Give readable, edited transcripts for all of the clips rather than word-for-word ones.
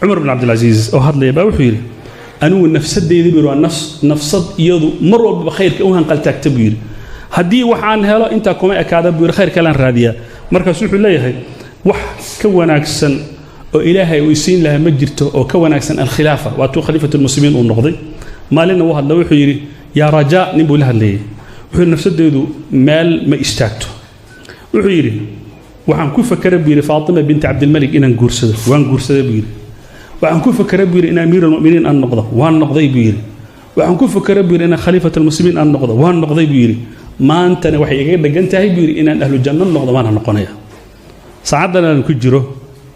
Cumar bin Cabdilcasiis oo hadlaya baa wuxuu yidhi: "Anigu nafsadeyda," buu yidhi, "waa nafs, nafsad iyadu mar walbaba khayrka u hanqaltaagta," buu yidhi. "Haddii waxaan helo, intaa kuma ekaada," buu yidhi, "khayr kalaan raadiyaa." Markaas wuxuu leeyahay: "Wax ka wanaagsan oo Ilaahay uu isiin lahaa ma jirto oo ka wanaagsan alkhilaafa." Waatuu khaliifat lmuslimiin uu noqday. Maalinna uu hadla, wuxuu yidhi: "Yaa rajaa." Nin buu la hadlayay. Wuxuu yidhi: "Nafsadeedu meel ma istaagto." Wuxuu yidhi: "Waxaan ku fakera," buu yidhi, "Faatima binti Cabdilmalik inaan guursado. Waan guursaday," buu yidhi. "Waxaan ku fakera," buu yidhi, "in amiir almuminiin aan noqdo. Waan noqday," buu yidhi. "Waxaan ku fakera," buu yidhi, "inaan khaliifat almuslimiin aan noqdo. Waan noqday," buu yidhi. "Maantana waxay igaga dhegan tahay," buu yidhi, "inaan ahlu janno noqdo, waana noqonaya." Saacaddan aan ku jiro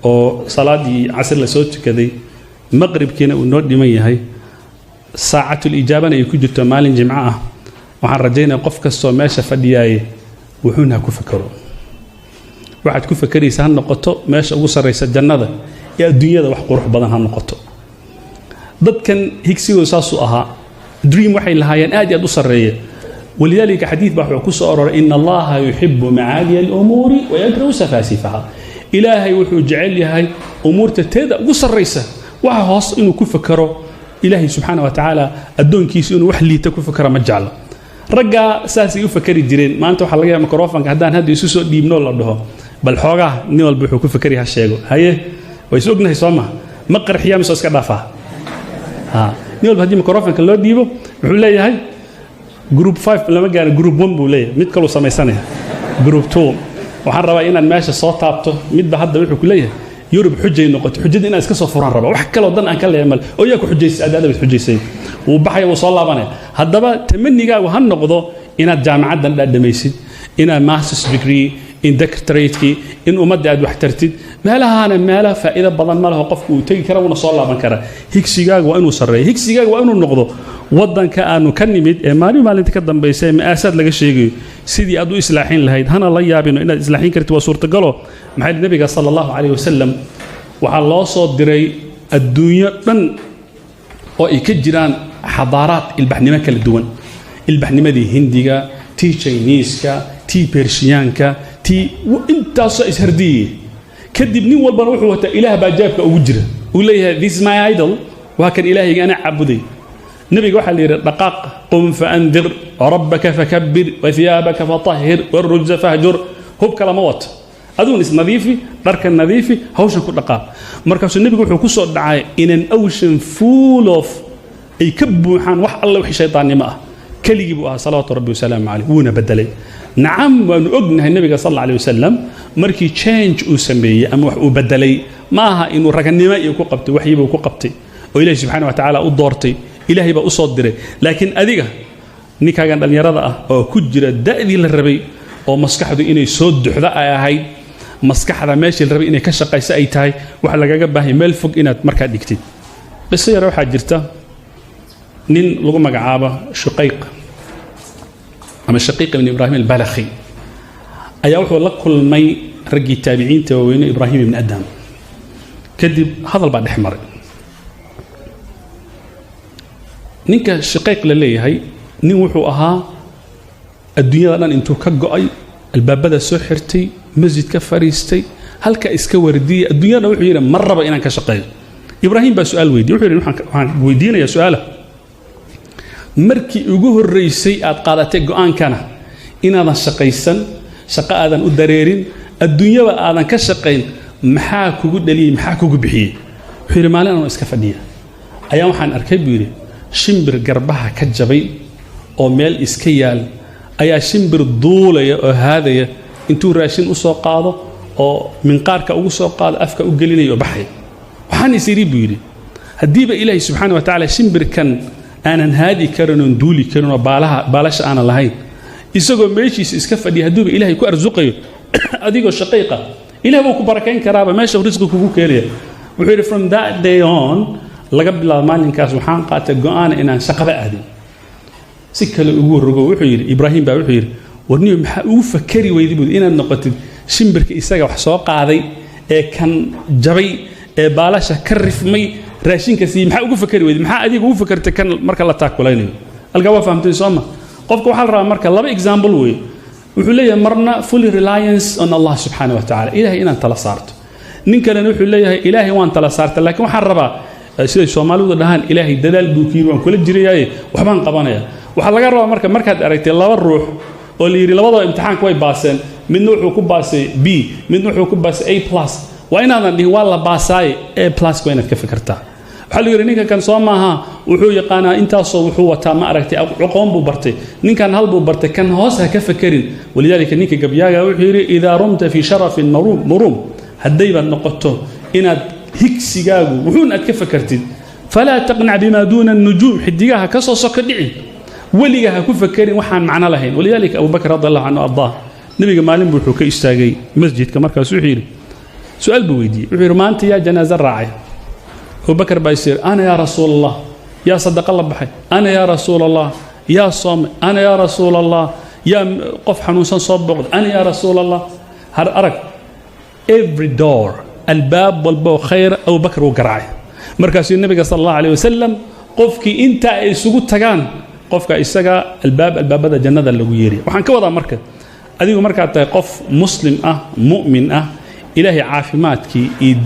oo salaadii casir la soo tukaday, maqribkiina uu noo dhiman yahay, saacatul ijaabana ay ku jirto, maalin jimco ah, waxaan rajaynaya qof kastoo meesha fadhiyaaye wuxuuna ha ku fakero. Waxaad ku fakeraysa ha noqoto meesha ugu sarraysa jannada ee adduunyada, wax qurux badan ha noqoto. Dadkan higsigooda saasuu ahaa. Dream waxay lahaayeen aad iyo aad u sarreeya. ولذلك xadiid baa wuxuu ku soo aroray: إن الله يحب معالي الأمور ويكره سفاسفها. Ilaahay wuxuu jecel yahay umuurta teeda ugu sarraysa, waxa hoos inuu ku fakero. Ilaahay subxaana wa tacaala addoonkiisa inuu wax liita ku fakero ma jeclo. Raggaa saasay u fakeri jireen. Maanta waxaa laga yaaba microfonka haddaan hadda isu soo dhiibno, la dhaho: "Bal xoogaa nin walba wuxuu ku fakeri ha sheego." Haye, way is ognahay, soo ma? Ma qarxiyaa mise iska dhaafaa? Ha, nin walba haddii microfonka loo dhiibo, wuxuu leeyahay group 5 lama gaarin, group 1 buu leeyahay, mid kaluu samaysanaya, group 2. Waxaan rabaa inaan meesha soo taabto. Midba hadda wuxuu ku leeyahay: "Yurub xujay noqotay, xujada inaan iska soo furaan rabaa, wax kaloo dan aan ka leeyahay male." Oo yaa ku xujaysay? Adaada baad xujaysay. Wuu baxaya, wuu soo laabanaya. Haddaba tamanigaagu ha noqdo inaad jaamacaddan dhaadhamaysid, inaad masters degree in doctoratekii, in ummadda aad wax tartid. Meelahaana meelaha faa'iido badan ma laho. Qofku uu tegi kara, wuuna soo laaban karaa. Higsigaaga waa inuu sarreeyo. Higsigaaga waa inuu noqdo waddanka aanu ka nimid ee maalin maalinta ka dambaysa ee ma'aasaad laga sheegayo, sidii aad u islaaxin lahayd. Hana la yaabino inaad islaaxin kartid, waa suurtagalo. Maxaa? Nabiga sala Allahu calayh wasalam waxaa loo soo diray adduunyo dhan oo ay ka jiraan xadaaraad, ilbaxnimo kala duwan: ilbaxnimadii Hindiga, tii Jiniiska, tii Bershiyaanka, tii intaasoo ishardiyaya. Kadib nin walbana wuxuu wataa ilaah baa jaabka ugu jira, uu leeyahay: "This is my idol, waa kan ilaahayga ana caabuday." Nebiga waxaa la yidhi: "Dhaqaaq, قم فأنذر وربك فكبر وثيابك فطهر والرجز فاهجر." Hubka lama wato, aduun isnadiifi, dharka nadiifi, hawshan ku dhaqaaq. Markaasuu nebigu wuxuu ku soo dhacay in an ocean full of, ay ka buuxaan wax alle wixii shaydaannimo ah. Keligii buu ahaa, salawaatu rabbi wasalaamu caleyh, wuuna bedelay. Nacam, waanu ognahay nebiga sal alla alay wasalam markii change uu sameeyey ama wax uu bedelay, ma aha inuu raganimo iyo ku qabtay, waxyibuu ku qabtay oo Ilahi subxana wa tacaala u doortay, Ilaahay baa u soo diray. Laakiin adiga, ninkaagan dhallinyarada ah oo ku jira da'dii la rabay oo maskaxdu inay soo duxdo ay ahayd, maskaxda meeshii la rabay inay ka shaqayso ay tahay, waxa lagaga baahanya meel fog inaad markaa dhigtid. Qiso yare waxaa jirta: nin lagu magacaabo Shuqayq ama Shaqiiq ibn Ibraahim Albalakhi ayaa wuxuu la kulmay raggii taabiciinta waaweyne, Ibraahim ibn Adham. Kadib hadal baa dhex maray. Ninka Shaqayq la leeyahay, nin wuxuu ahaa adduunyada dhan intuu ka go'ay, albaabada soo xirtay, masjid ka fariistay, halka iska wardiyay. Adduunyada wuxuu yidhi: "Ma raba inaan ka shaqeeyo." Ibraahim baa su-aal weydiiyey. Wuxuu yidhi: "Waxaan weydiinayaa su-aala: markii ugu horreysay aad qaadatay go'aankana inaadan shaqaysan, shaqo aadan u dareerin, adduunyaba aadan ka shaqayn, maxaa kugu dhaliyey? Maxaa kugu bixiyey?" Wuxuu yidhi: "Maalin anoo iska fadhiya ayaa waxaan arkay," buu yidhi, "shimbir garbaha ka jabay oo meel iska yaal ayaa shimbir duulaya oo haadaya intuu raashin u soo qaado oo minqaarka ugu soo qaado, afka u gelinaya oo baxaya. Waxaan is idhi," buu yidhi, "haddiiba Ilaahay subxaana wa tacaala shimbirkan aanan haadi karin oon duuli karin oo baalaha baalasha aanan lahayn, isagoo meeshiisa iska fadhiya hadduuba Ilaahay ku arsuqayo, adigoo Shaqiiqa Ilaah buu ku barakayn karaaba, meesha risqi kugu keenaya." Wuxuu yidhi: "From that day on, laga bilaabo maalinkaas, waxaan qaatay go'aana inaan shaqaba aadin." Si kale ugu rogo, wuxuu yidhi, Ibraahim baa wuxuu yidhi: "Warniyo, maxaa ugu fakari weyday," buu, "inaad noqotid shimbirka isaga wax soo qaaday ee kan jabay ee baalasha ka rifmay raashinka siiyey? Maxaa ugu fakari weyday? Maxaa adiga ugu fakartay kan marka la taakulaynayo?" Halkaa waa fahamtay, soo ma? Qofka waxaa la rabaa marka laba example weeye. Wuxuu leeyahay marna fully reliance on Allah subxaana wa tacala, Ilahay inaad tala saarto. Nin kalena wuxuu leeyahay, "Ilaahay waan tala saarta, laakiin waxaan rabaa," siday Soomaalidu dhahaan, "Ilaahay dadaal buu ku yidhi, waan kula jirayaaye waxbaan qabanaya." Waxaa laga rabaa marka, markaad aragtay laba ruux oo la yidhi labadaba imtixaanka way baaseen, midna wuxuu ku baasay B, midna wuxuu ku baasay A plus, waa inaadan dhihin "waa la baasaaye". A plus waa inaad ka fikirtaa. Waxaa la yidhi ninka kan soo maaha, wuxuu yaqaanaa intaasoo, wuxuu wataa, ma aragtay, aqoon buu bartay, ninkan hal buu bartay. Kan hoos ha ka fekerin. ولذلك ninka gabyaaga wuxuu yidhi: "إذا رمت في شرف مروم مروم", haddaybaad noqoto inaad higsigaagu wuxuun aad ka fakertid, "فلا تقنع بما دون النجوم", xidigaha ka soo soka dhicin, weliga ha ku fakerin waxaan macno lahayn. ولذلك Abu Bakr رضي الله عنه أرضاه, nebiga maalin buu wuxuu ka istaagay masjidka. Markaasuu wuxuu yidhi, su-aal buu weydiiyey, wuxuu yidhi: "Maanta yaa janaaso raacay?" Abubakar baa is yidhi: "أنا يا رسول الله." "Yaa sadaqa la baxay?" "أنا يا رسول الله." "Yaa soomay?" "أنا يا رسول الله." "Yaa qof xanuunsan soo booqday?" "أنا يا رسول الله." Har arag, every door, albaab walba oo khayra, Abubakar wuu garaacay. Markaasuu nebiga sal allahu aleyh wasalam, qofkii intaa ay isugu tagaan, qofka isaga albaab albaabada jannada lagu yeeriya. Waxaan ka wadaa marka, adigu markaad tahay qof muslim ah, mu'min ah, Ilaahay caafimaadkii iyo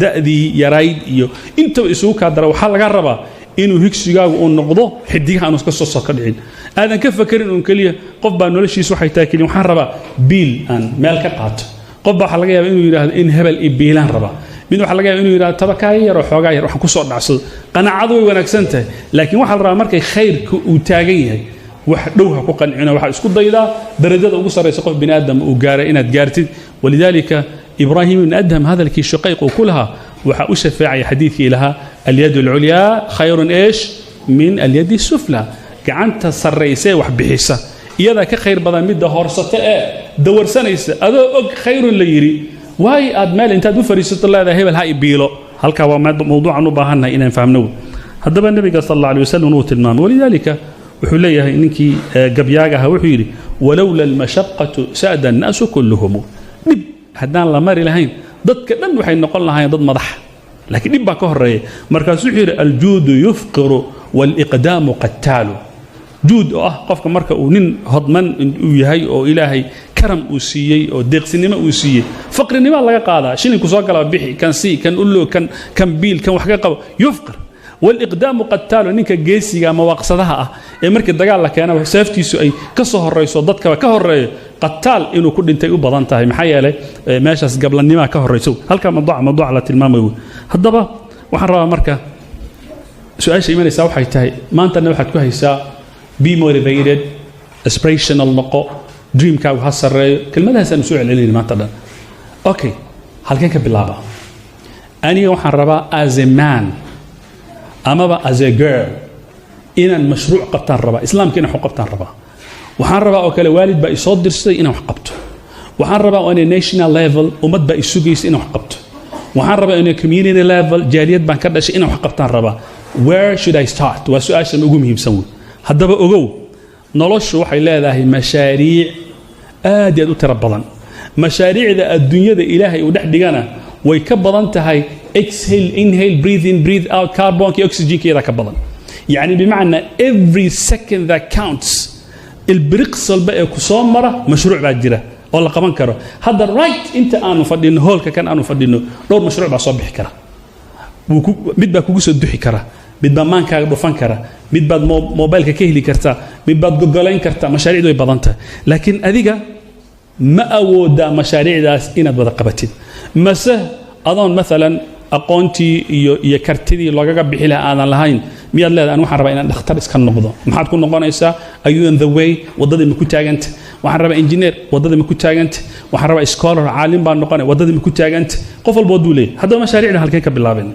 da'dii yarayd iyo intaba isugu kaa dara, waxaa laga rabaa inuu higsigaagu uu noqdo xidigaha, aanu ka soo soka dhicin, aadan ka fakerin uun keliya. Qof baa noloshiisu waxay tahay keliya "waxaan rabaa biil aan meel ka qaato". Qof baa waxaa laga yaaba inuu yidhaahdo "in hebel i biilaan rabaa". Mid waxaa laga yaaba inuu yidhahdo "tabakaayo yaroo xoogaa yar waxaan kusoo dhacsado". Qanaacadu way wanaagsan tahay, laakiin waxaa la rabaa markay khayrka uu taagan yahay, wax dhow ha ku qancino. Waxaa isku daydaa darajada ugu sarraysa qof bini aadam uu gaaray inaad gaartid. ولذلك Ibraahim ibn Adham, hadalkii Shuqayq uu ku lahaa waxaa u shafeecaya xadiidkii lahaa: "اليد العليا خير إيش من اليد السفلى". Gacanta sarraysa ee wax bixisa iyadaa ka khayr badan midda hoorsata ee dawarsanaysa. Adoo og khayrun la yidhi, waayo aad meel intaad u fariisato leedahay "hebel ha ibiilo"? Halkaa waa mowduucan u baahannahay inaan fahmno. Haddaba nebiga sal alla alay wasalam wuu tilmaamay. ولذلك wuxuu leeyahay ninkii gabyaaga ahaa, wuxuu yidhi: "ولولا المشقة ساد الناس كلهم". Dhib haddaan la mari lahayn, dadka dhan waxay noqon lahaayeen dad madaxa, laakiin dhib baa ka horeeya. Markaasuu wuxuu yidhi: "الجود يفقر والإقدام قتال". Juud oo ah qofka marka uu nin hodman uu yahay oo Ilaahay karam uu siiyey oo deeqsinimo uu siiyey, faqrinimaa laga qaadaa. Shilinku soo galaa bixi, kan sii, kan ulo, kan biil, kan wax ka qabo, يفقر. والإقدام قتال, ninka geesiga ama waaqsadaha ah ee markii dagaal la keena seeftiisu ay ka soo horayso dadkaba ka horeeyo, قتال, inuu ku dhintay u badan tahay. Maxaa yeelay meeshaas gablanimaa ka horayso. Halkaa mawduuca la tilmaamayo. Haddaba waxaan rabaa marka, su-aasha imanaysaa waxay tahay, maantana waxaad ku haysaa "be motivated", "aspirational noqo", "dreamkaagu ha sarreeyo". Kelmadahaasaan soo celcelinayna maanta dhan. Okay, halkeen ka bilaaba? Aniga waxaan rabaa as a man amaba as a girl inaan mashruuc qabtaan rabaa, Islaamka inaan wax qabtaan rabaa. Waxaan rabaa oo kale waalid baa isoo dirsaday inaan wax qabto. Waxaan rabaa on a national level ummad baa isugaysa inaan wax qabto. Waxaan rabaa in a community level, jaaliyad baan ka dhashay, inaan wax qabtaan rabaa. Where should I start? Waa su-aashan ugu muhiimsan wey. Haddaba ogow, noloshu waxay leedahay mashaariic aad iyo aad u tiro badan. Mashaariicda adduunyada Ilaahay uu dhex dhigana way ka badan tahay exhale, inhale, breathe in, breathe out, carbonka iyo oxygenka iyadaa ka badan. يعني بمعنى every second that counts, ilbiriqs walba ee ku soo mara, mashruuc baa jira oo la qaban karo. Hadda right inta aanu fadhino, hoolka kan aanu fadhino, dhowr mashruuc baa soo bixi kara. Mid baa kugu soo duxi kara, mid baa maankaaga dhufan kara, mid baad mobilka ka heli kartaa, mid baad gogolayn kartaa. Mashaariicdu way badan tahay, laakiin adiga ma awoodaa mashaariicdaas inaad wada qabatid? Mase adoon maalan aqoontii iyo kartidii loogaga bixi lahaa aadan lahayn, miyaad leedahay "an waxaan rabaa inaan dhakhtar iska noqdo"? Maxaad ku noqonaysaa? Are you on the way? Waddadii ma ku taaganta? Waxaan rabaa engineer. Waddadii ma ku taaganta? Waxaan rabaa scholar, caalim baan noqonay. Waddadii ma ku taaganta? Qof walba wadduu leeyahay. Haddaba mashaariicda halkeen ka bilaabeen?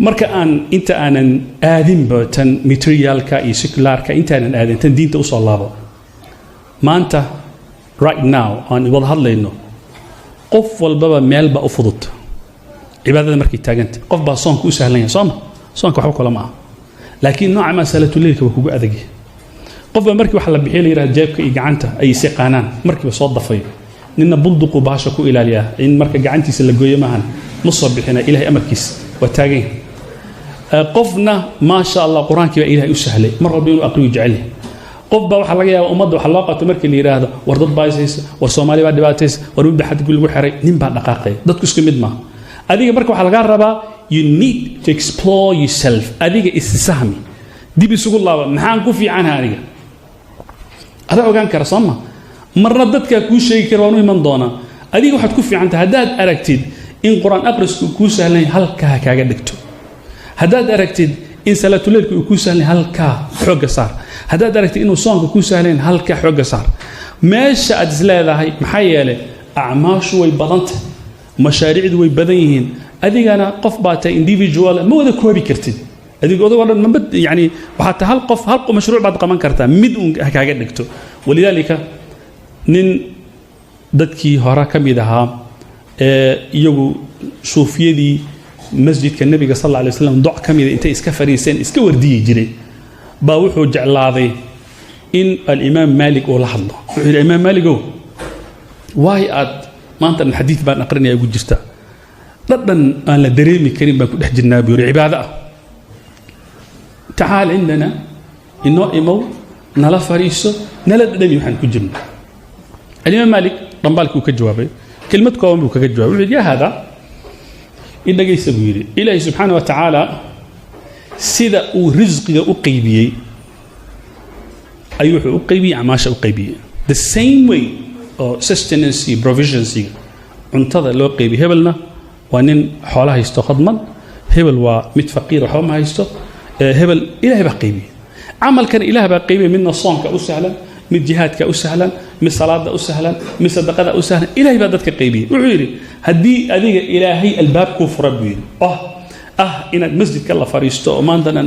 Marka aan inta aanan aadinba tan materialka iyo secularka, intaanan aadin tan diinta, usoo laabo. Maanta, right now aan wada hadlayno, qof walbaba meel baa u fudud cibaadada markay taaganta. Qof baa soonka u sahlan yahay, sooma? Soonka waxba kula ma aha, laakiin nooca maa salaatuleylka waa kugu adagyahay. Qof baa markii waxa la bixiya la yidhahda jeebka iyo gacanta ay is yaqaanaan, markiiba soo dafayo. Nina bunduquu bahasha ku ilaaliyaa, in marka gacantiisa la gooyo maahan ma soo bixina. Ilahay amarkiisa waa taagan yahay. Qofna, maasha Allah, Qur-aankii baa Ilahay u sahlay, mar walba inuu aqriyu jecel yahay. Qof baa waxaa laga yaaba ummadda waxa loo qabto markii la yidhaahdo, war dad baa ishaysa, war Soomaali baa dhibaataysa, war mid baa xadgud lagu xiray, nin baa dhaqaaqaya. Dadku isku mid maaha. Adiga marka waxaa lagaa rabaa, you need to explore yourself. Adiga issahmi, dib isugu laaba: maxaan ku fiicanaha aniga? Adaa ogaan kara, soo ma? Marna dadkaa kuu sheegi kara, waan u iman doonaa. Adiga waxaad ku fiican tahay, haddaad aragtid in Qur-aan aqrisku kuu sahlan yahay, halkaa kaaga dhigto. Haddaad aragtid in salaatuleylku uu kuu sahlan yahay, halkaa xoogga saar. Haddaad aragtid inuu soonka kuu sahlan yahay, halkaa xoogga saar. Meesha aad is leedahay, maxaa yeelay acmaashu way badantah, mashaariicdu way badan yihiin, adigana qof baa tahay individual, ma wada koobi kartid. Adiga odagoo dhan mama, yani waxaa tahay hal qof, hal mashruuc baad qaban kartaa, mid uun ha kaaga dhigto. ولذلك nin dadkii hore ka mid ahaa ee iyagu suufiyadii masjidka Nebiga صلى الله عليه وسلم doc ka mida intay iska fariiseen iska wardiyi jiray baa wuxuu jeclaaday in Alimaam Maalik uu la hadlo. Wuxuu yidhi: "Imaam Maaligow, waay aad maanta dhan xadiid baan aqrinaya ugu jirta? Dhadhan aan la dareemi karin baan ku dhex jirnaa," buu yidhi, "cibaado ah. تعال عندنا, inoo imow, nala fariiso, nala dhadhami waxaan ku jirno." Alimaam Maalik dhambaalkii uu ka jawaabay, kelmad kooban buu kaga jawabay. Wuxuu yidhi: "يا هذا, idhagaysa," buu yidhi. "Ilaahi subxaana wa tacaala sida uu risqiga u qaybiyey ayuu wuxuu u qaybiyey acmaasha u qaybiyey. The same way oo sustenance iyo provisionsiga cuntada loo qaybiyey, hebelna waa nin xoolo haysto khadman, hebel waa mid faqiir, waxba ma haysto, hebel Ilahay baa qaybiyey. Camalkana Ilaah baa qaybiyey. Midna soonka u sahlan, mid jihaadka u sahlan, mid salaada u sahlan, mid sadaqada u sahlan. Ilahay baa dadka qaybiyey." Wuxuu yidhi: "Haddii adiga Ilaahay albaab kuu fura," buu yidhi, "oh ah inaad masjidka la fadhiisto oo maantana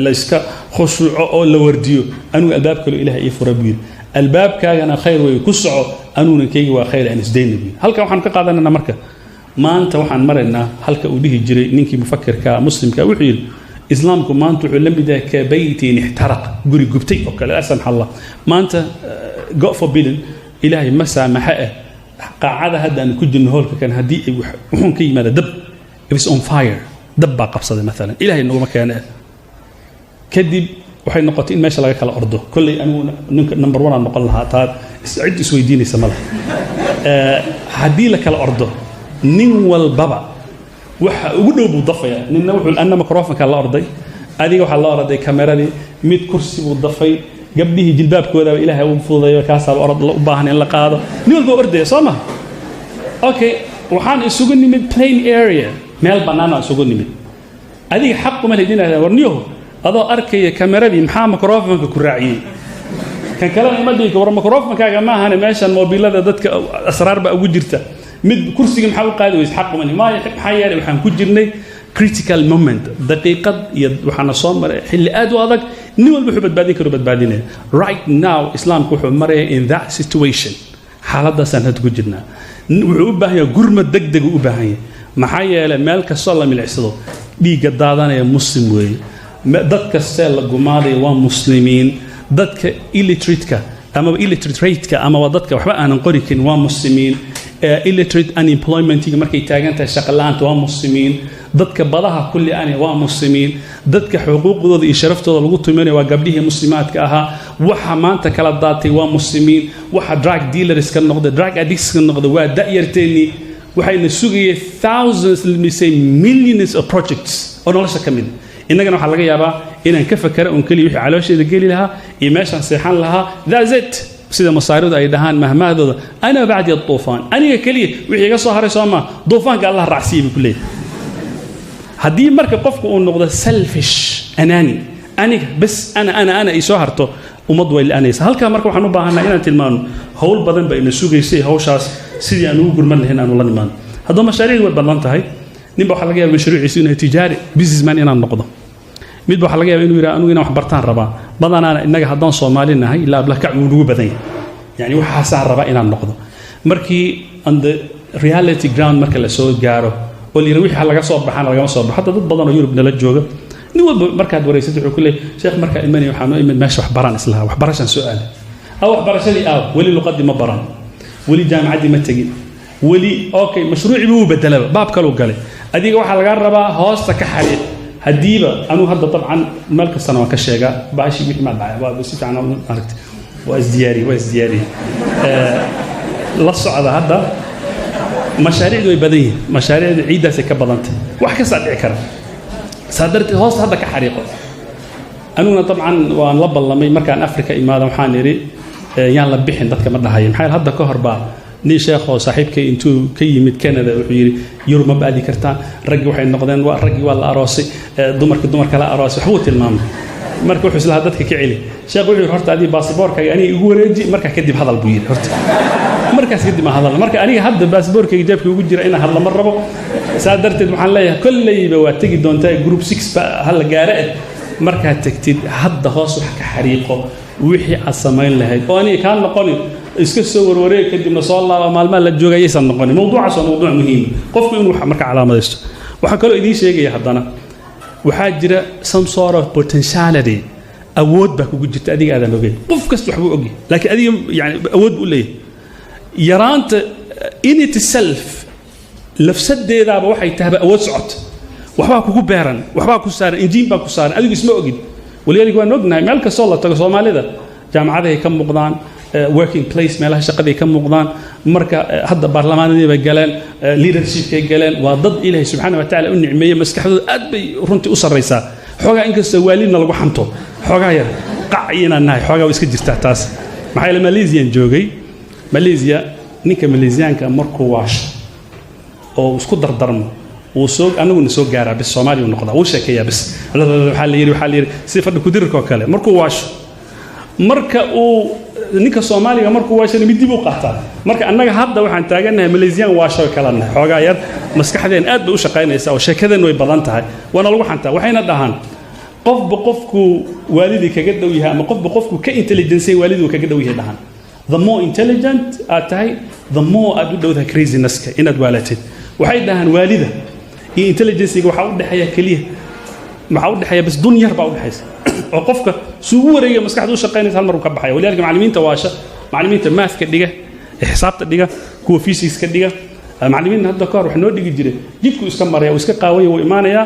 la iska khushuuco oo la wardiyo, anigu albaab kaloo Ilahay ii fura," buu yidhi. "Albaabkaagana khayr wey, ku soco, anuguna kaygi waa khayr, aan isdayna," buu yidhi. Halkan waxaan ka qaadanayna marka, maanta waxaan maraynaa halka uu dhihi jiray ninkii mufakirka muslimka. Wuxuu yidhi: "Islaamku maanta wuxuu la mid yahay كبيت احترق, guri gubtay oo kale, لا سمح الله." Maanta, God forbidden, Ilaahay ma saamaxe eh, qaacada hadda aan ku jirno, hoolka kan, haddii ay wuxuun ka yimaada dab, if it's on fire, dab baa qabsaday maalan, Ilaahay naguma keene, kadib waxay noqotay in meesha laga kala ordo. Kolley anigu ninka number one aan noqon lahaa, taa cid isweydiinaysa ma laha. Haddii la kala ordo, nin walbaba waxa ugu dhow buu dafaya. Ninna wuxuu anna microfonka la orday, adiga waxaa la orday kameradii, mid kursi buu dafay, gabdhihii jilbaabkoodaba Ilaahay u fududayo, kaasaaba orod u baahan in la qaado. Nin walba ordaya, soo ma? Okay, waxaan isugu nimid plain area, meel bannaan aan isugu nimid. Adiga xaq uma lihid inaad warniyaho adoo arkaya kameradii, maxaa microfonka ku raaciyey? Kan kalena ima dhihi war microfonkaaga ma ahane, meeshan moobilada dadka asraar baa ugu jirta. Mid kursiga maxaa u qaadi weysa? Xaq uma lihi. Maayo, maxaa yeelay waxaan ku jirnay critical moment, daqiiqad iyo waxaana soo maray xilli aad u adag. Nin walba wuxuu badbaadin karo badbaadinaya. Right now Islaamku wuxuu maraya in that situation, xaaladaasaan hadda ku jirnaa. Wuxuu u baahan yahay gurmad degdeg u baahan yahay, maxaa yeelay meel kastoo la milicsado dhiigga daadanaya muslim weeye, dad kastee la gumaadaya waa muslimiin, dadka illiterate-ka amaba illiterate rate-ka amaba dadka waxba aanan qori karin waa muslimiin, illiterate unemploymentiga markay taagan tahay, shaqo la'aanta, waa muslimiin, dadka badaha kulli ani waa muslimiin, dadka xuquuqdooda iyo sharaftooda lagu tuminaya waa gabdhihii muslimaadka ahaa, waxa maanta kala daatay waa muslimiin, waxa drug dealers ka noqday, drug addicts ka noqday waa da'yarteennii. Waxayna sugayay thousands, let me say millions of projects oo nolosha ka mid. Innagana waxaa laga yaabaa inaan ka fakara un keliya wixii caloosheeda geli lahaa iyo meeshaan seexan lahaa. That's it. Sida masaaridu ay dhahaan mahmahdooda: "أنا بعدي الطوفان", aniga keliya wixii iga soo haray, soo maa? Duufaanka Allah raacsiiya buu ku leeyahay. Haddii marka qofku uu noqdo selfish, anaani, aniga bas, أنا أنا أنا ay soo harto, ummad way la-anaysa. Halkaa marka waxaan u baahanaa inaan tilmaano howl badan ba ina sugaysay, hawshaas sidii aan ugu gurman lahayn aanu la nimaano. Haddaba mashaariicdu way badan tahay. Ninba waxaa laga yaaba mashruuciisu inuu tijaari, businessman inaan noqdo. Midba waxaa laga yaaba inuu yidhaha: "Anigu inaan wax bartaan rabaa." Badanaana innaga haddaan Soomaali nahay, ilaa ablakac wuu nagu badan yahay, yani waxaasaan rabaa inaan noqdo. Markii on the reality ground marka la soo gaaro oo la yidhi wixii laga soo baxana, lagama soo baxo. Hadda dad badan oo Yurub nala jooga, nin walba markaad wareysatay wuxuu ku leeyahay: "Sheekh, markaa imanaya waxaan u imid meesha wax baraan islahaa, waxbarashaan soo aaday. Aw waxbarashadii? Aaw weli luqadii ma baran, weli jaamacaddii ma tegin, weli." Okay, mashruucii buu bedelaba, baab kaluu galay. Adiga waxaa lagaa rabaa hoosta ka xariiq. Haddiiba anuu hadda dabcan meel kastana waan ka sheegaa baashii wixii maa dhacay, waa si fiican aragtay, waa isdiyaariyey, waa isdiyaariyey. La socda, hadda mashaariicdu way badan yihiin, mashaariicdu ciiddaasay ka badantay, wax kastaa dhici kara. Saa darteed hoosta hadda ka xariiqo. Aniguna dabcan waan la ballamay markaan Africa imaada. Waxaan idhi yaan la bixin, dadka ma dhahayo. Maxaa yeele, hadda ka hor baa nin sheekhoo saaxiibkay intuu ka yimid Canada wuxuu yidhi Yurub ma baadi kartaan, raggii waxay noqdeen waa raggii waa la aroosay, dumarkii dumarka la aroosay, waxbuu tilmaamay. Marka wuxuu islahaa dadka ka celi. Sheekh wuxuu yidhi horta adii baasaboorkaaga aniga igu wareeji, markaa kadib hadal buu yidhi. Horta markaas kadib aan hadalna. Marka aniga hadda baasaboorkayga jeebka ugu jira, inaan hadla ma rabo. Saa darteed waxaan leeyahay kolleyba waa tegi doontaa, group 6 ba hala gaara eh. Markaad tegtid, hadda hoos wax ka xariiqo wixii aad samayn lahayd, oo aniga kaa noqonin iska soo warwareeg kadibna soo laaba, maalmaha la jooga ayaysan noqonin. Mawduucaas waa mawduuc muhiim, qofku inuu marka calaamadaysto. Waxaan kaloo idiin sheegaya haddana, waxaa jira some sort of potentiality, awood baa kugu jirta adiga aadan ogeyn. Qof kasta waxbuu ogyahay, laakiin adiga yani awood buu leeyahay. Yaraanta in itself, lafsadeedaaba waxay tahaba awood socota. Waxbaa kugu beeran, waxbaa ku saaran, injiin baa ku saaran, adigu isma ogid. Walidaalika waan ognahay meel kastoo la tago Soomaalida jaamacadahay ka muuqdaan, working place, meelaha shaqaday ka muuqdaan. Marka hadda baarlamaanadii bay galeen, leadershipkay galeen. Waa dad Ilaahay subxaana wa tacaala u nicmeeyey, maskaxdooda aad bay runtii u sarraysaa. Xoogaa inkastoo waalidna lagu xanto xoogaa yar qac inaan nahay, xoogaa way iska jirtaa taas. Maxaa yeele, Malaysian joogay, Malaysia ninka Malaysiyaanka markuu waasho oo isku dardarmo wuu soo anaguna soo gaaraa bis, Soomaaliya uu noqdaa, wuu sheekeeyaa bis. Waxaa la yidhi, waxaa la yidhi, si fadhi kudirirka oo kale markuu waasho. Marka uu ninka Soomaaliga markuu waashana midi buu qaataa. Marka annaga hadda waxaan taagannahay Malaysiyan waasho kala nahay. Xoogaa yar maskaxdeen aad bay u shaqaynaysaa oo sheekadeen way badan tahay, waana lagu xantaa. Waxayna dhahaan qofba qofkuu waalidii kaga dhow yahay ama qofba qofku ka intelligence waaliduu kaga dhow yahay dhahaan. The more intelligent aad tahay, the more aad u dhowdahay crazinesska, inaad waalatid. Waxay dhahaan waalida iyo intelligencega waxaa u dhexeeya keliya, waxaa u dhexeeya bas dun yar baa u dhexaysa, oo qofka suu u wareegaya maskaxda u shaqaynaysa hal mar uu ka baxaya. Walidaalika macallimiinta waasha, macallimiinta mathka dhiga ee xisaabta dhiga, kuwa physicska dhiga, macallimiinta hadda ka hor wax noo dhigi jiray, jidku iska maraya, uu iska qaawaya, wuu imaanayaa,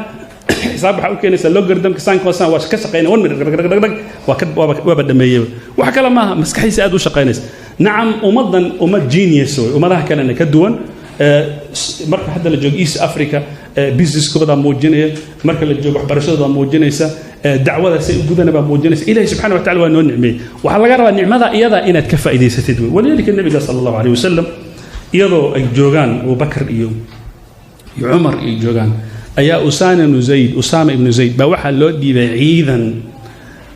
xisaab waxaa u keenaysaa logarithmka, sin, cosine, waa ka shaqaynaya one minute, dhag dhag dhag, waa ka waaba dhameeyeyba. Wax kale maaha, maskaxdiisa aad u shaqaynaysa. Nacam, ummaddan ummad genius wey, ummadaha kalena ka duwan. Marka hadda la joogo East Africa, businesskooda muujinaya, marka la joogo waxbarashadooda muujinaysa, dacwada say u gudana baa muujinaysa. Ilahi subxana wa tacala waa noo nicmeeyey. Waxaa laga rabaa nicmada iyada inaad ka faa'iidaysatid wey. Walidaalika nabiga sala Allahu alayh wasalam iyadoo ay joogaan Abubakar iyo Cumar ay joogaan ayaa Usaama ibnu Zayd, Usaama ibnu Zayd baa waxaa loo dhiibay ciidan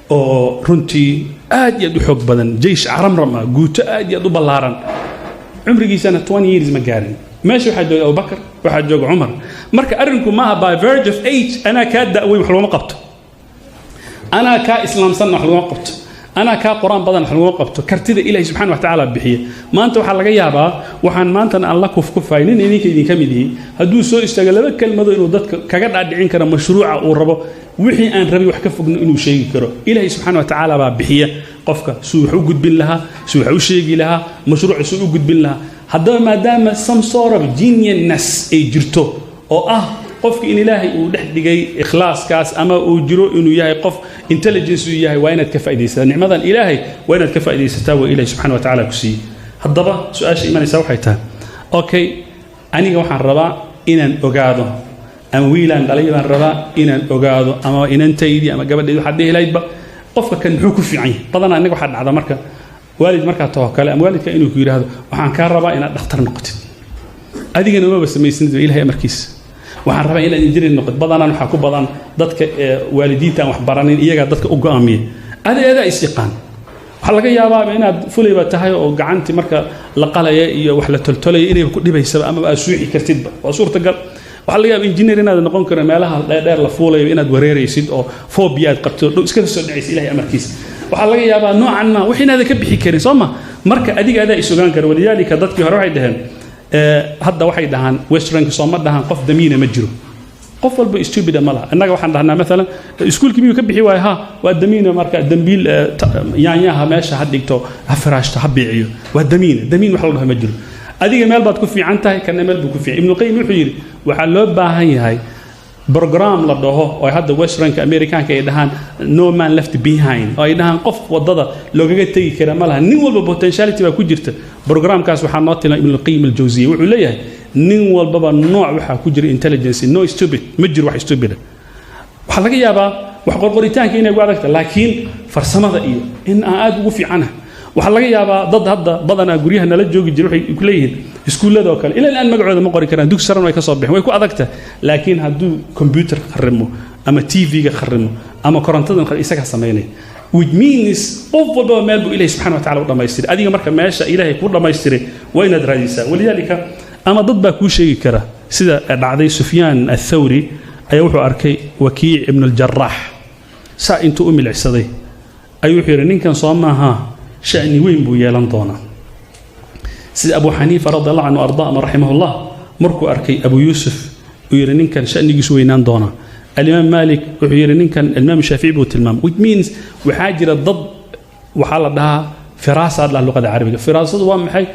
oo runtii aad iyo aad u xoog badan, jeysh caramram ah, guuto aad iyo aad u ballaaran. Cumrigiisana 20 years ma gaarin. Meesha waxaa jooga Abubakar, waxaa jooga Cumar. Marka arrinku maaha by verge of age, anaa kaa da'weyn wax looma qabto, anaa kaa islaamsanna wax laguma qabto, anaa kaa qur-aan badan wax laguma qabto. Kartida Ilahi subxana wa tacaala bixiye. Maanta waxaa laga yaabaa, waxaan maantana aan la kufkufay, nin idinka idinka mid yihi hadduu soo istaago laba kelmado inuu dadka kaga dhaadhicin karo mashruuca uu rabo, wixii aan rabay wax ka fogno inuu sheegi karo. Ilaahay subxaana wa tacaala baa bixiya qofka suu wax u gudbin lahaa, suu wax u sheegi lahaa, mashruuca suu u gudbin lahaa. Haddaba maadaama some sort of geniusness ay jirto oo ah qofka in Ilaahay uu dhex dhigay ikhlaaskaas ama uu jiro inuu yahay qof intelligence uu yahay, waa inaad ka faaidaysataa nicmadan Ilaahay, waa inaad ka faaidaysataa waa Ilahay subxana wa tacala ku siiyey. Haddaba su-aasha imanaysa waxay tahay, okay, aniga waxaan rabaa inaan ogaado, ama wiilaan dhalay baan rabaa inaan ogaado, ama inantaydii ama gabadhaydii, waxaad dhihi lahaydba, qofka kan muxuu ku fiican yahay? Badanaa innaga waxaa dhacda marka waalid markaa taho kale ama waalidka inuu ku yidhaahdo waxaan kaa rabaa inaad dhakhtar noqotid, adigana umaba samaysanid Ilahay amarkiisa. Waxaan rabaa inaad injineer noqotid. Badanaan waxaa ku badan dadka waalidiinta aan wax baranin, iyagaa dadka u go'aamiya. Adi adaa is yaqaan. Waxaa laga yaabaaba inaad fulayba tahay oo gacantii marka la qalaya iyo wax la toltolaya inayba ku dhibaysaba amaba aad suuxi kartidba, waa suurtagal. Waxaa laga yaaba engineer inaad noqon karin, meelaha dheerdheer la fuulayo inaad wareeraysid oo phobia aad qabtid oo dhow iskaga soo dhacaysa, Ilahay amarkiisa. Waxaa laga yaabaa noocan ma wax inaadan ka bixi karin, soo ma? Marka adiga adaa is ogaan kara. Walidaalika dadkii hore waxay dhaheen, hadda waxay dhahaan westernka, sooma dhahaan qof damiina ma jiro, qof walba stupid ma laha. Innaga waxaan dhahnaa maalan iskuulkii miyuu ka bixi waayo? Ha, waa damiina. Marka dambiil yaanyaha meesha ha dhigto, ha firaashto, ha biiciyo, waa damiina. Damiin wax la dhaho ma jiro. Adiga meel baad ku fiican tahay, kana meel buu ku fiican. Ibnu Qayim wuxuu yidhi waxaa loo baahan yahay Program la dhaho oo hadda westernka Amerikaanka ay dhahaan "no man left behind", oo ay dhahaan qof wadada loogaga tegi kara ma laha, nin walba potentiality baa ku jirta. Programkaas waxaa noo tilmaamay Ibnulqayim Aljawsiya. Wuxuu leeyahay nin walbaba nooc waxaa ku jira intelligence, no stupid, ma jiro wax stupid. Waxaa laga yaabaa wax qorqoritaanka inay ugu adagta, laakiin farsamada iyo in aan aad ugu fiicanahay. Waxaa laga yaabaa dad hadda badanaa guryaha nala joogi jira waxay ku leeyihiin iskuullada oo kale ilaa aan magacooda ma qori karaan, dugsi saran way ka soo bixin, way ku adagta. Laakiin hadduu computer kharimo ama TV-ga kharimo ama korontada isaga samaynaya, which means qof walbaba meel buu Ilahi subxana wa tacala u dhammaystiray. Adiga marka meesha Ilaahay kuu dhammaystiray waa inaad raadisaa. Walidaalika ama dad baa kuu sheegi kara, sida dhacday Sufyaan Athawri ayaa wuxuu arkay Wakiic Ibn Aljaraax. Saa intuu u milicsaday ayuu wuxuu yidhi, "Ninkan soo maaha, sha'ni weyn buu yeelan doonaa." Sida Abu Xaniifa radi allahu canhu arda ama raximahullah markuu arkay Abu Yuusuf uu yidhi, "Ninkan sha'nigiisu weynaan doonaa." Alimaam Maalik wuxuu yidhi, ninkan Alimaam Shaafici buu tilmaamay. Which means waxaa jira dad waxaa la dhahaa firaasa la luqada Carabiga. Firaasadu waa maxay?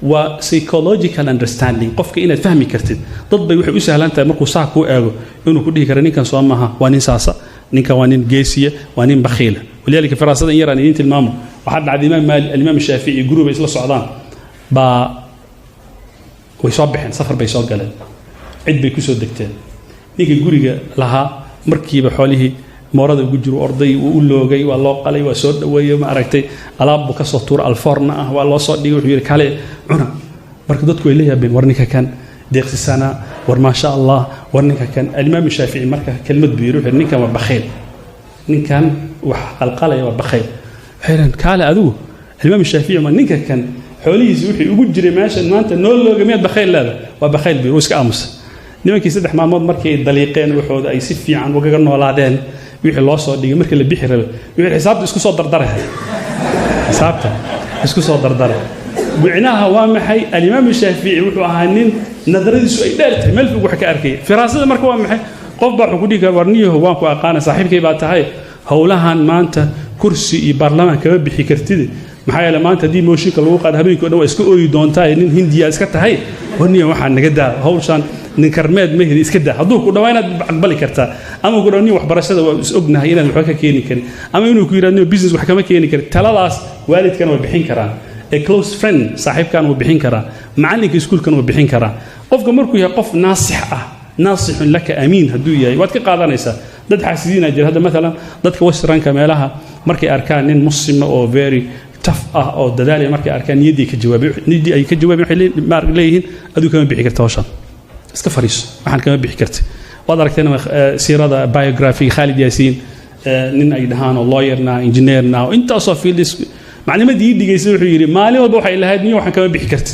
Waa psychological understanding, qofka inaad fahmi kartid. Dad bay waxay u sahlan tahay markuu saa kuu eego inuu ku dhihi karo, "Ninkan soo maaha, waa nin saasa, ninkan waa nin geesiya, waa nin bakhiila." Walidaalika firaasada in yaraan idiin tilmaamo. Waxaa dhacday Imaam Maalik, Alimaam Shaafici group bay isla socdaan baa way soo baxeen, safar bay soo galeen, cid bay ku soo degteen. Ninka guriga lahaa markiiba xoolihii moorada ugu jiro orday, wuu u loogay, waa loo qalay, waa soo dhaweeyey, ma aragtay, alaab buu ka soo tuura alfoorna ah, waa loo soo dhigay. Wuxuu yidhi, "Kale cuna." Marka dadku way la yaabeen, "War ninka kan deeqsisana, war maasha Allah, war ninka kan." Alimaam Shaafici marka kelmad buu yidhi, wuxuu yidhi, "Ninkan waa bakhiil, ninkan wax qalqalaya waa bakhiil." Waxay yidhaheen, "Kaale adigu, Alimaam Shaafici, ma ninka kan xoolihiisi wixii ugu jiray meeshan maanta noo looga miyaad bakhayl leeda? Waa bakhayl," buu yidhi. Wuu iska aamusay. Nimankii 3 maalmood markii ay daliiqeen waxooda, ay si fiican ugaga noolaadeen, wixii loo soo dhigay markii la bixi rabay, wuxuu xisaabta isku soo dardaray, xisaabta isku soo dardaray. Micnaha waa maxay? Alimaam Shaafici wuxuu ahaa nin nadaradiisu ay dheer tahay, meel fog wax ka arkaya. Firaasada marka waa maxay? Qof baa wuxuu ku dhihi kara, "War niyaho, waan ku aqaana, saaxiibkay baa tahay, howlahan maanta kursi iyo baarlamaan kama bixi kartid. Maxaa yeele maanta haddii mooshinka lagu qaado habeenkii o dhan waa iska ooyi doontaa, nin Hindiya iska tahay. War niya, waxaa naga daa hawshaan, nin karmeed mahidi, iska daa." Hadduu ku dhawaa inaad aqbali kartaa, ama ku dhaw, "Nin waxbarashada waa is ognahay inaad waxba ka keeni karin," ama inuu ku yidhahdo, "Business wax kama keeni karin." Taladaas waalidkana way bixin karaan, a close friend, saaxiibkan wuu bixin karaa, macallinka iskuulkan wuu bixin karaa. Qofka markuu yahay qof naasix ah, naasixun laka amiin hadduu yahay, waad ka qaadanaysaa. Dad xaasidiina jira. Hadda maalan dadka westernka meelaha markay arkaan nin Muslima oo very tough ah oo dadaalaya, markay arkaan niyaddii ka jawaabay, niyaddii ay ka jawaabeen, waxay leeyihiin, "Adigu kama bixi karta hawshan, iska fariiso, waxaan kama bixi karta." Waad aragteen siirada biography Khalid Yaasiin, nin ay dhahaan oo lawyerna, engineerna oo intaasoo fields. Maclimadii ii dhigaysay wuxuu yidhi, maalin walba waxay lahayd, "Niyo, waxaan kama bixi karta."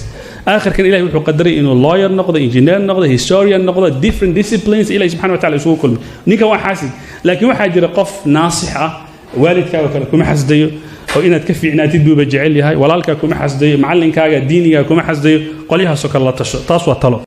Aakhirkan Ilahay wuxuu qadaray inuu lawyer noqdo, engineer noqdo, historian noqdo, different disciplines Ilahi subxana wa tacala isugu kulmay. Ninkan waa xaasid, laakiin waxaa jira qof naasix ah. Waalidkaaga kale kuma xasdayo oo inaad ka fiicnaatid buuba jecel yahay. Walaalkaa kuma xasdayo, macallinkaaga diinigaa kuma xasdayo. Qolyahaasoo kale la tasho, taas waa talo.